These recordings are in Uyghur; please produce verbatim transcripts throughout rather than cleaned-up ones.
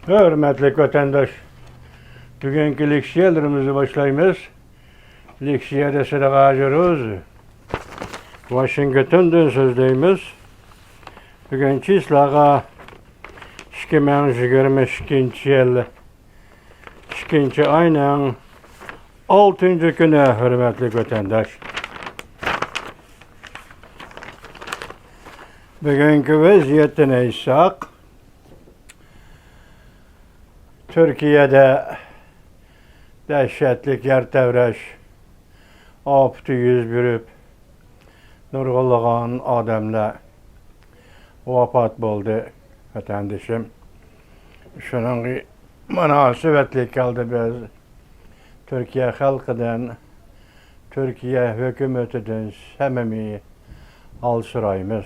ھۆرمەتلىك ۋەتەنداش، بۈگۈنكى لېكسىيەلىرىمىزنى باشلايمىز. لېكسىيەدە سىلەرگە ھازىر روز ۋاشىنگتوندىن سۆزلەيمىز. بۈگۈن چىسلاغا ئىككى مىڭ يىگىرمە ئىككىنچى يىل، ئىككىنچى ئاينىڭ ئالتىنچى كۈنى، ھۆرمەتلىك ۋەتەنداش. بۈگۈنكى ۋەزىيەتتىن ئېيتساق، تۈركىيەدە دەھشەتلىك يەر تەۋرەش ئاپىتى يۈز بېرىپ، نۇرغۇنلىغان ئادەملەر ۋاپات بولدى، ۋەتەندىشىم. شۇنىڭغا مۇناسىۋەتلىك ھالدا بىز تۈركىيە خەلقىدىن، تۈركىيە ھۆكۈمىتىدىن سەمىمىي ھال سورايمىز.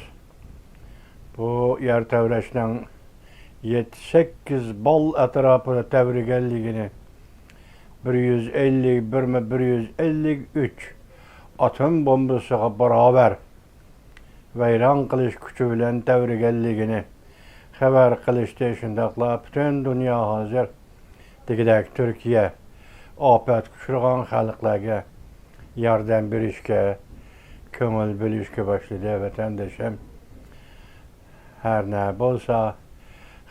بۇ يەر تەۋرەشنىڭ يەتتە سەككىز بال ئەتراپىدا تەۋرىگەنلىكىنى، بىر يۈز ئەللىك بىرمۇ بىر يۈز ئەللىك ئۈچ ئاتوم بومبىسىغا باراۋەر ۋەيران قىلىش كۈچى بىلەن تەۋرىگەنلىكىنى خەۋەر قىلىشتى. شۇنداقلا پۈتۈن دۇنيا ھازىر دېگۈدەك تۈركىيە ئاپەتكە ئۇچرىغان خەلقلەرگە ياردەم بېرىشكە، كۆڭۈل بۆلۈشكە باشلىدى، ۋەتەندىشىم. ھەر نە بولسا،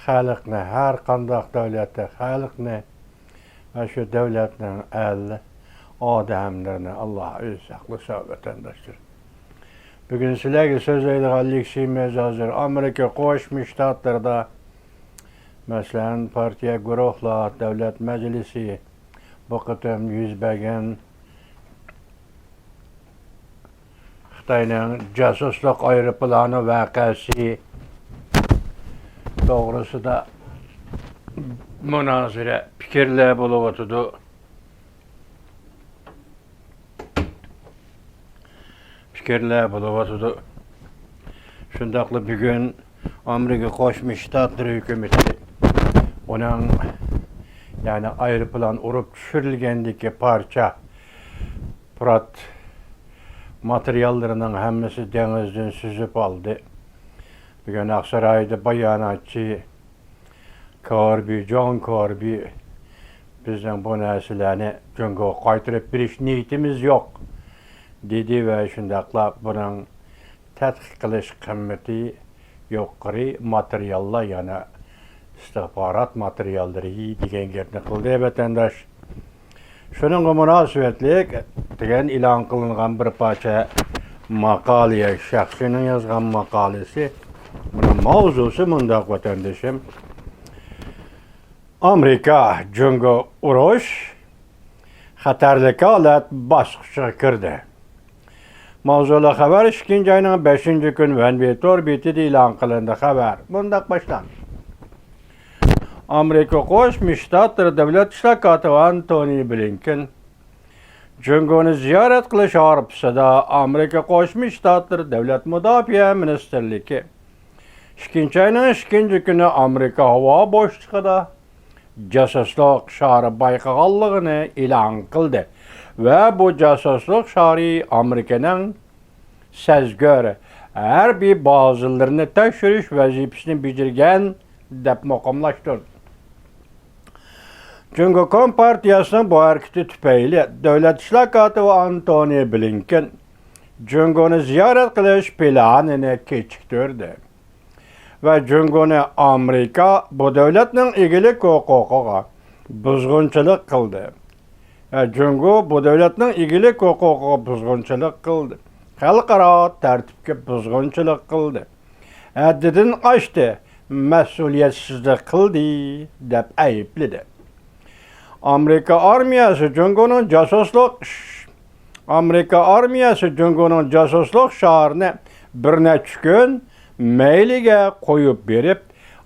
خەلقنى، ھەر قانداق دۆلەتتە خەلقنى ۋە شۇ دۆلەتنىڭ ئەل ئادەملىرىنى ئاللا ئۆزى ساقلىسا، ۋەتەنداشلار. بۈگۈن سىلەرگە سۆزلەيدىغان لېكسىيىمىز ھازىر ئامېرىكا قوشما شتاتلىرىدا، مەسىلەن، پارتىيە، گۇرۇھلار، دۆلەت مەجلىسى، بۇ قېتىم يۈز بەرگەن خىتاينىڭ جاسۇسلۇق ئايروپىلانى ۋەقەسى توغرىسىدا مۇنازىرە، پىكىرلەر بولۇۋاتىدۇ. پىكىرلەر بولۇۋاتىدۇ. شۇنداقلا بۈگۈن ئامېرىكا قوشما شتاتلىرى ھۆكۈمىتى ئۇنىڭ، يەنى ئايروپىلان ئۇرۇپ چۈشۈرۈلگەندىكى پارچە پۇرات ماتېرىياللىرىنىڭ ھەممىسى دېڭىزدىن سۈزۈپ ئالدى. بۈگۈن ئاقسارايدا باياناتچى كاربى، جون كاربى، بىزنىڭ بۇ نەرسىلەرنى جۇڭگوغا قايتۇرۇپ بېرىش نىيىتىمىز يوق، دېدى ۋە شۇنداقلا بۇنىڭ تەتقىق قىلىش قىممىتى يۇقىرى ماتېرىياللار، يەنى ئىستىخبارات ماتېرىياللىرى دېگەن گەپنى قىلدى، ۋەتەنداش. شۇنىڭغا مۇناسىۋەتلىك دېگەن ئېلان قىلىنغان بىر پارچە ماقالە، شەخسىينىڭ يازغان ماقالىسى. بۇنىڭ ماۋزۇسى مۇنداق، ۋەتەندىشىم. ئامېرىكا، جۇڭگو ئۇرۇش خەتەرلىك ھالەت باسقۇچىغا كىردى. ماۋزۇلۇق خەۋەر ئىككىنچى ئاينىڭ بەشىنچى كۈنى ۋەنۋى تور بېتىدە ئېلان قىلىندى. خەۋەر مۇنداق باشلاندى. ئامېرىكا قوشما شتاتلىرى دۆلەت ئىشلار كاتىپى ئانتونى بلىنكېن جۇڭگونى زىيارەت قىلىش ھارپىسىدا ئامېرىكا قوشما شتاتلىرى دۆلەت مۇداپىئە مىنىستىرلىكى ئىككىنچى ئاينىڭ ئىككىنچى كۈنى ئامېرىكا ھاۋا بوشلۇقىدا جاسۇسلۇق شارى بايقىغانلىقىنى ئېلان قىلدى ۋە بۇ جاسۇسلۇق شارى ئامېرىكىنىڭ سەزگۈر ھەربىي بازىلىرىنى تەكشۈرۈش ۋەزىپىسىنى بېجىرگەن دەپ مۇقىملاشتۇردى. جۇڭگو كومپارتىيەسىنىڭ بۇ ھەرىكىتى تۈپەيلى دۆلەت ئىشلار كاتىپى ئانتونى بلىنكېن جۇڭگونى زىيارەت قىلىش پىلانىنى كېچىكتۈردى ۋە جۇڭگونى ئامېرىكا بۇ دۆلەتنىڭ ئىگىلىك ھوقۇقىغا بۇزغۇنچىلىق قىلدى. ۋە جۇڭگو بۇ دۆلەتنىڭ ئىگىلىك ھوقۇقىغا بۇزغۇنچىلىق قىلدى، خەلقئارا تەرتىپكە بۇزغۇنچىلىق قىلدى، ھەددىدىن ئاشتى، مەسئۇلىيەتسىزلىك قىلدى، دەپ ئەيىبلىدى. ئامېرىكا ئارمىيەسى جۇڭگونىڭ جاسۇسلۇق ئامېرىكا ئارمىيەسى جۇڭگونىڭ جاسۇسلۇق شارىنى بىر نەچچە كۈن مەيلىگە قويۇپ بېرىپ،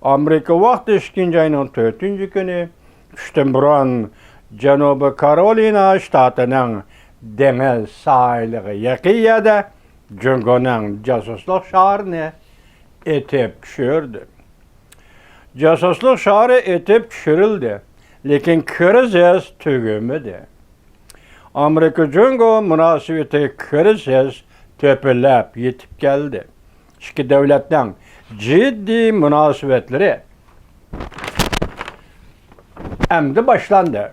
ئامېرىكا ۋاقتى ئىككىنچى ئاينىڭ تۆتىنچى كۈنى چۈشتىن بۇرۇن جەنۇبىي كارولىنا شتاتىنىڭ دېڭىز ساھىلىغا يېقىن يەردە جۇڭگونىڭ جاسۇسلۇق شارىنى ئېتىپ چۈشۈردى. جاسۇسلۇق شارى ئېتىپ چۈشۈرۈلدى، لېكىن كىرىزىس تۈگىمىدى. ئامېرىكا جۇڭگو مۇناسىۋىتى كىرىزىس تۆپىلەپ يېتىپ كەلدى. ئىككى دۆلەتنىڭ جىددىي مۇناسىۋەتلىرى ئەمدى باشلاندى.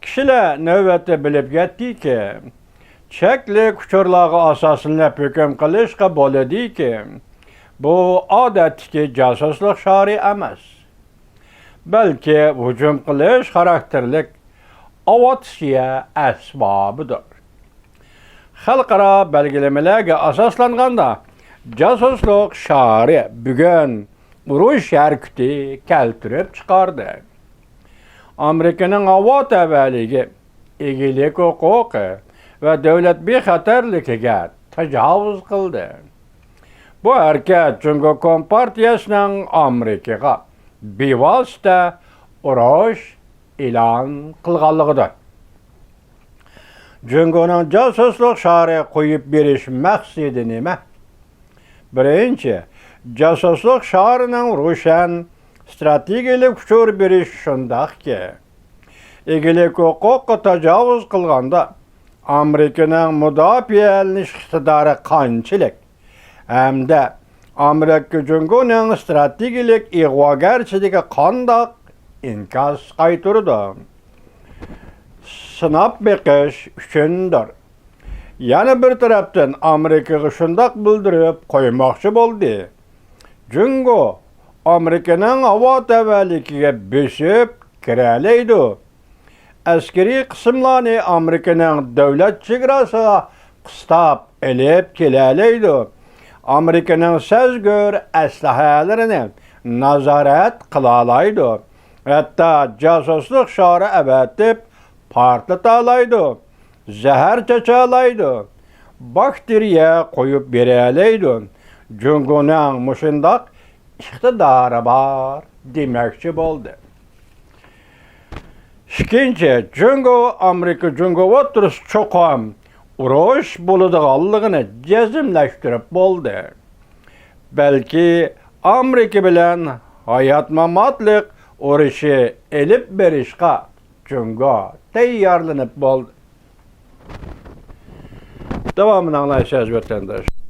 كىشىلەر نۆۋەتتە بىلىپ يەتتىكى، چەكلىك ئۇچۇرلارغا ئاساسلىنىپ ھۆكۈم قىلىشقا بولىدىكى، بۇ ئادەتتىكى جاسۇسلۇق شارى ئەمەس، بەلكى ھۇجۇم قىلىش خاراكتېرلىك ئاۋىئاتسىيە ئەسۋابىدۇر. خەلقئارا بەلگىلىمىلەرگە ئاساسلانغاندا، جاسۇسلۇق شارى بۈگۈن ئۇرۇش ھەرىكىتى كەلتۈرۈپ چىقاردى. ئامېرىكىنىڭ ھاۋا تەۋەلىكى، ئىگىلىك ھوقۇقى ۋە دۆلەت بىخەتەرلىكىگە تاجاۋۇز قىلدى. بۇ ھەرىكەت جۇڭگو كومپارتىيەسىنىڭ ئامېرىكىغا بىۋاسىتە ئۇرۇش ئېلان قىلغانلىقىدۇر. جۇڭگونىڭ جاسۇسلۇق شارى قويۇپ بېرىش مەقسىتى نېمە؟ بىرىنچى، جاسۇسلۇق شارىنىڭ روشەن ستراتېگىيەلىك ئۇچۇر بېرىش شۇنداقكى، ئىگىلىك ھوقۇققا تاجاۋۇز قىلغاندا، ئامېرىكىنىڭ مۇداپىئەلىنىش ئىقتىدارى قانچىلىك ھەمدە ئامېرىكا جۇڭگونىڭ ستراتېگىيەلىك ئىغۋاگەرچىلىكىگە قانداق ئىنكاس قايتۇرىدۇ؟ سىناپ بېقىش ئۈچۈندۇر. يەنە بىر تەرەپتىن، ئامېرىكىغا شۇنداق بىلدۈرۈپ قويماقچى بولدى، جۇڭگو ئامېرىكىنىڭ ھاۋا تەۋەلىكىگە بېسىپ كىرەلەيدۇ. ئەسكىرىي قىسىملارنى ئامېرىكىنىڭ دۆلەت چېگراسىغا قىستاپ ئېلىپ كېلەلەيدۇ. ئامېرىكىنىڭ سەزگۈر ئەسلىھەلىرىنى نازارەت قىلالايدۇ. ھەتتا جاسۇسلۇق شارى ئەۋەتىپ پارتلىتالايدۇ، زەھەر چاچالايدۇ، باكتېرىيە قويۇپ بېرەلەيدۇ. جۇڭگونىڭ مۇشۇنداق ئىقتىدارى بار دېمەكچى بولدى. ئىككىنچى، جۇڭگو ئامېرىكا جۇڭگو ئوتتۇرىسىدا چوقۇم ئۇرۇش بولىدىغانلىقىنى جەزملەشتۈرۈپ بولدى. بەلكى ئامېرىكا بىلەن ھايات-ماماتلىق ئۇرۇشى ئېلىپ بېرىشقا جۇڭگو تەييارلىنىپ بولدى. داۋامىنى ئاڭلايسىز، ۋەتەنداش.